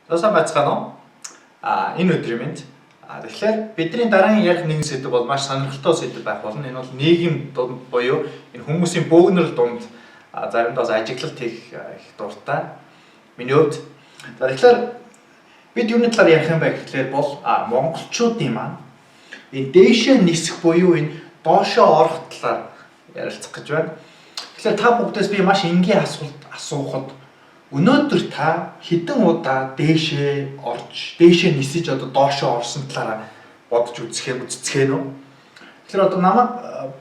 За, сайн байцгаана уу? Энэ өдрийн мэнд. Тэгэхээр бидний дараагийн ярих нэгэн сэдэв бол маш сонирхолтой сэдэв байх болно. Энэ бол нийгэм дунд буюу энэ хүмүүсийн бөөгнөрөл дунд заримдаа бас ажиглалт хийх их дуртай. Миний хувьд. За, тэгэхээр бид юуны талаар ярих юм бэ гэхлээр бол монголчуудын маань энэ дээшээ нисэх буюу энэ доошоо орох талаар ярилцах гэж байна. Тэгэхээр та бүгдээс би маш энгийн асуулт асуухад өнөөдөр та хэдэн удаа дээшээ орж, дээшээ нисэж одоо доошоо орсон талаараа бодож үзэх юм, үзцгээнэ үү? Тэгэхээр одоо намайг,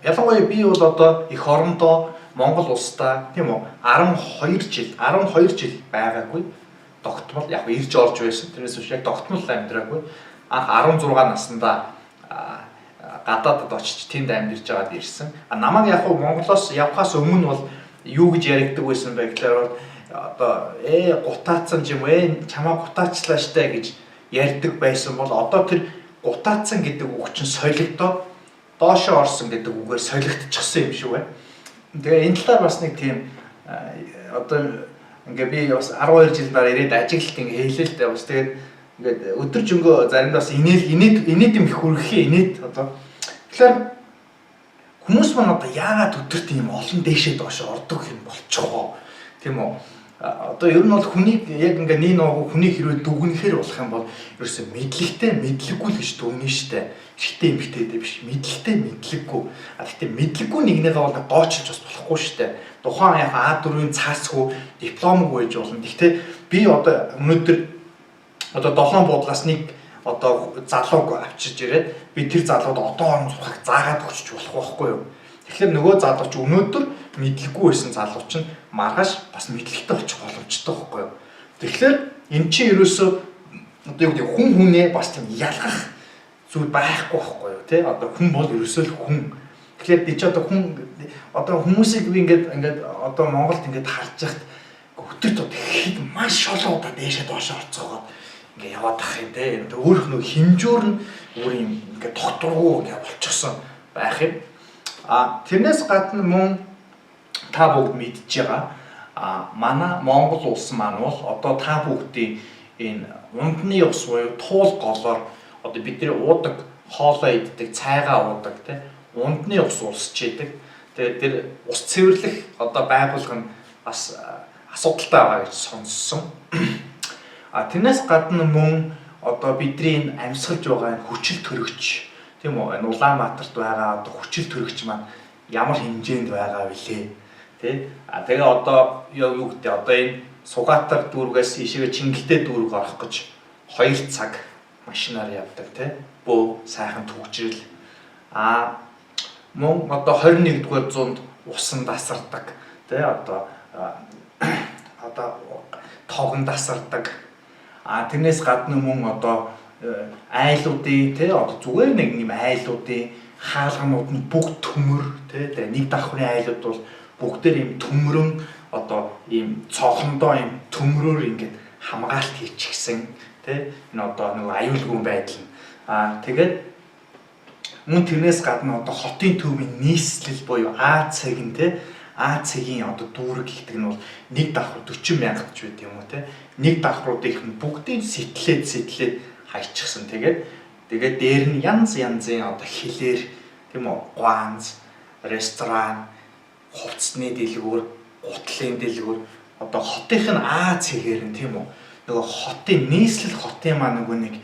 ялангуяа би бол одоо эх орондоо, Монгол улсдаа, тийм үү, 12 жил, 12 жил байгаагүй тогтмол. Яг ирж орж байсан. Тэрнээс биш яг тогтмол амьдраагүй. Анх 16 наснда гадаадад очиж тэнд амьдарч байгаад ирсэн. А намайг яг хуу Монголоос явхаас өмнө бол юу гэж яригддаг байсан бэ гэхээр бол одоо гутаацсан ч юм уу, чамаа гутаачлаа штэ гэж ярьдаг байсан бол одоо тэр гутаацсан гэдэг үг чинь солигдоод доошоо орсон гэдэг үгээр солигдчихсан юм шиг байна. Тэгээ энэ талаар бас нэг тийм одоо ингээ би бас 12 жил дараа ирээд ажиглалт ингээ хийлээ л дээ. Бас тэгээд ингээд өдөржингөө заримдаа бас инээл инээд инээд юм их хүргэхээ инээд одоо. Тэгэхээр хүмүүс маань одоо яагаад өдөрт ийм олон дээшээ доошоо ордог юм болчихоо, тийм үү? Одоо ер нь бол хүнийг яг ингээ нэг нуугу хүнийг хэрвээ дүгнэхээр болох юм бол ерөөсөө мэдлэгтэй, мэдлэггүй л гэж дүгнэ штэ. Эрэгтэй, эмэгтэйдээ биш, мэдлэгтэй, мэдлэггүй. А гэхдээ мэдлэггүй нэгнийгээ бол гоочилж бас болохгүй штэ. Тухайн яг А4-ийн цаасгүй, дипломгүй байж болно. Гэхдээ би одоо өнөөдөр одоо долоон буудлаас нэг одоо залууг авчирж ирээд би тэр залууд одоо орон суугыг заагаад өгч болох байхгүй юу? Тэгэхээр нөгөө залуу чи өнөөдөр мэдлэггүй байсан залуу чинь маргааш бас мэдлэгтэй болчих боломжтой байхгүй юу? Тэгэхээр эн чинь ерөөсөө одоо юу гэдэг, хүн хүнээ бас тийм ялгах зүйл байхгүй байхгүй юу, тий? Одоо хүн бол ерөөсөө л хүн. Тэгэхээр би чи одоо хүн, одоо хүмүүсийг би ингээд одоо Монголд ингээд харж яхад өдөрт одоо хэд маш олон удаа дээшээ доошоо орцоогоод ингээд яваад ах юм те. Одоо өөрөх нөө хэмжүүр нь өөр юм ингээд тогтворгүй ингээд болчихсон байх юм. А тэрнээс гадна мөн та бүгд мэдж байгаа, манай Монгол улс маань бол одоо та бүгдийн энэ ундны ус буюу туул голоор одоо бидний уудаг, хоолоо иддэг, цайгаа уудаг, те, ундны ус улсч идэг. Тэгээд тэр ус цэвэрлэх одоо байгууллага нь бас асуудалтай байгаа гэж сонссон. А тэрнээс гадна мөн одоо бидний энэ амьсгалж байгаа энэ хүчил төрөгч, тийм үү, энэ Улаанбаатарт байгаа одоо хүчил төрөгч маань ямар хэмжээнд байгаа вүлээ, тий? А тэгээ одоо юу гэдэг, одоо энэ Сугаатар дүүргээс ийшээгээ Чингэлтэй дүүрэг орох гэж 2 цаг машинаар явдаг, тий, бөө сайхан түгжрэл. А мөн одоо 21-р зуунд усан дасардаг, тий, одоо тогон дасардаг. А тэрнээс гадна мөн одоо айлуудын, тий, одоо зүгээр нэг юм айлуудын хаалганууд нь бүгд төмөр, тий, тэгээ нэг давхрын айлууд бол бүгдээр юм төмөрөн, одоо ийм цоохондоо юм төмрөөр ингээд хамгаалт хийчихсэн, тий, энэ одоо нэг аюулгүй байдал нь. А тэгээд мөн тэрнээс гадна одоо хотын төвийн нийслэл буюу А цаг нь, тий, А цэгийн одоо дүүрэг гэдэг нь бол нэг давхар 40 мянга ч байд юм уу, те, нэг давхруудынх нь бүгдийг сэтлээд сэтлээд хайчихсан. Тэгээд дээр нь янз янзын одоо хилээр, тийм үү, гуанз, ресторан, хувцсны дэлгүүр, гутлын дэлгүүр, одоо хотынх нь А цэгээр нь, тийм үү, нөгөө хотын нийслэл хотын маа нөгөө нэг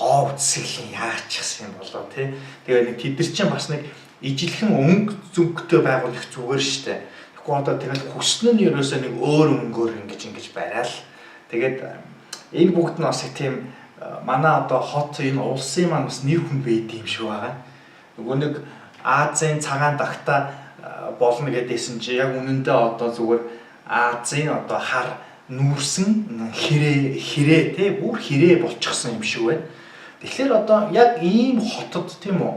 гоо үсгэлийн яачихсан юм болоо, тий. Тэгээ нэг тэд нар чинь бас нэг ижилхэн өнгө зөнгөтэй байгуул их зүгээр штэ. Тэгэхгүй одоо тэгэл хүснэ нь ерөөсөө нэг өөр өнгөөр ингэж барайл. Тэгээд энэ бүгд нь бас их тийм манай одоо хот, энэ улсын маань бас нэр хүн байд юм шиг байгаа. Нөгөө нэг Азийн цагаан дагта болно гэдээсэн чи яг үнэндээ одоо зүгээр Азийн одоо хар нүүрсэн хэрээ хэрээ тий, бүр хэрээ болчихсон юм шиг байна. Тэгэхээр одоо яг ийм хотод, тийм үү?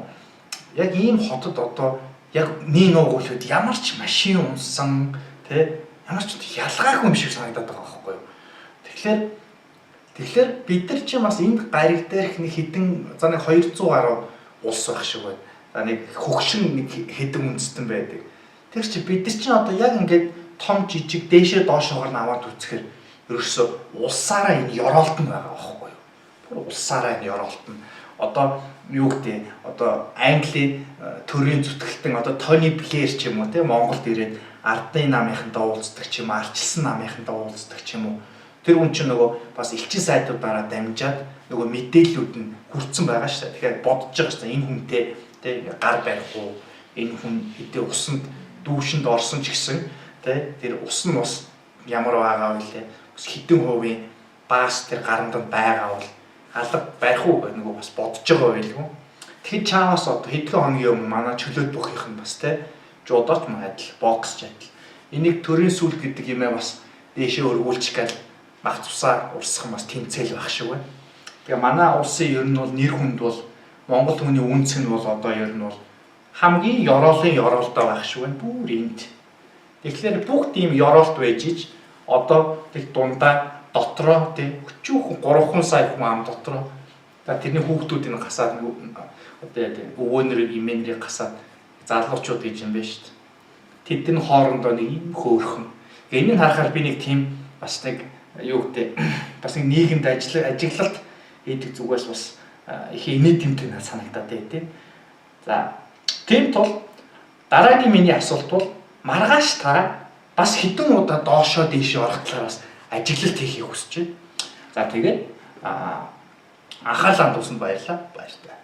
Яг ийм хотод одоо яг нэг нуугуулхад ямар ч машин унсан, тий, ямар ч ялгаагүй юм шиг санагдаад байгаа байхгүй юу? Тэгэхээр бид нар чинь бас энд гариг дээрх нэг хэдэн, за нэг 200 гаруй улс байх шиг байна. За нэг хөгшин нэг хэдэн үндэстэн байдаг. Тэр чи бид нар чинь одоо яг ингээд том жижиг дээшээ доошоогоор нь аваад үзэхээр Ерөөсөө улсаараа энэ ёроолт нь байгаа байхгүй юу? Бүр улсаараа энэ ёроолт нь. Одоо юу гэдэг, одоо Английн төрийн зүтгэлтэн одоо Тони Блэр ч юм уу те Монголд ирээд ардын намынхантай уулздаг ч юм уу, ардчилсан намынхантай уулздаг ч юм уу. Тэр хүн чинь нөгөө бас элчин сайдуудаараа дамжаад нөгөө мэдээллүүд нь хүртсэн байгаа шүү дээ. Тэгэхээр бодож байгаа шүү дээ. Энэ хүнтэй те гар барих уу? Энэ хүн хэдий усанд дүүшинд орсон ч гэсэн те тэр ус нь бас ямар байгаа вэ? Бас хэдэн хувийн баас тэр гаранд нь байгаа бол алга барих уу гэх нөгөө бас бодож байгаа байлгүй. Тэгэхэд чаавас одоо хэдхэн хоногийн өмнө манай чөлөөт бүхийнх нь бас те жудооч мөн адил, бокс ч адил. Энийг төрийн сүл гэдэг юмээ бас дээшээ өргүүлчих гал мах цусаа урсах бас тэмцээл байх шиг байна. Тэгээ манай улсын ер нь бол нэр хүнд бол Монгол хүний үнц нь бол одоо ер нь бол хамгийн ёроолын ёроолдоо байх шиг байна. Бүр энд. Тэгэхээр бүгд ийм ёроолт байж ич одоо тэг дундаа дотроо тий өчүүхэн 3 сая хүн ам дотроо за тэрний хүүхдүүдийг гасаад одоо яа тий өвөөнөр имэнэрийг гасаад залуучууд гэж юм байна шүү дээ. Тэдний хоорондоо нэг юм хөөрхөн. Энийг харахаар би нэг тийм бас нэг юу гэдэг бас нэг нийгэмд ажиглалт хийдэг зүгээс бас их инээдэмтэй санагдаад бай тий. За тийм тул дараагийн миний асуулт бол маргааш та бас хэдэн удаа доошоо дээшээ орох талаар бас ажиглалт хийхийг хүсэж байна. За тэгээд анхаарлаа хандуулсанд баярлалаа. Баяртай.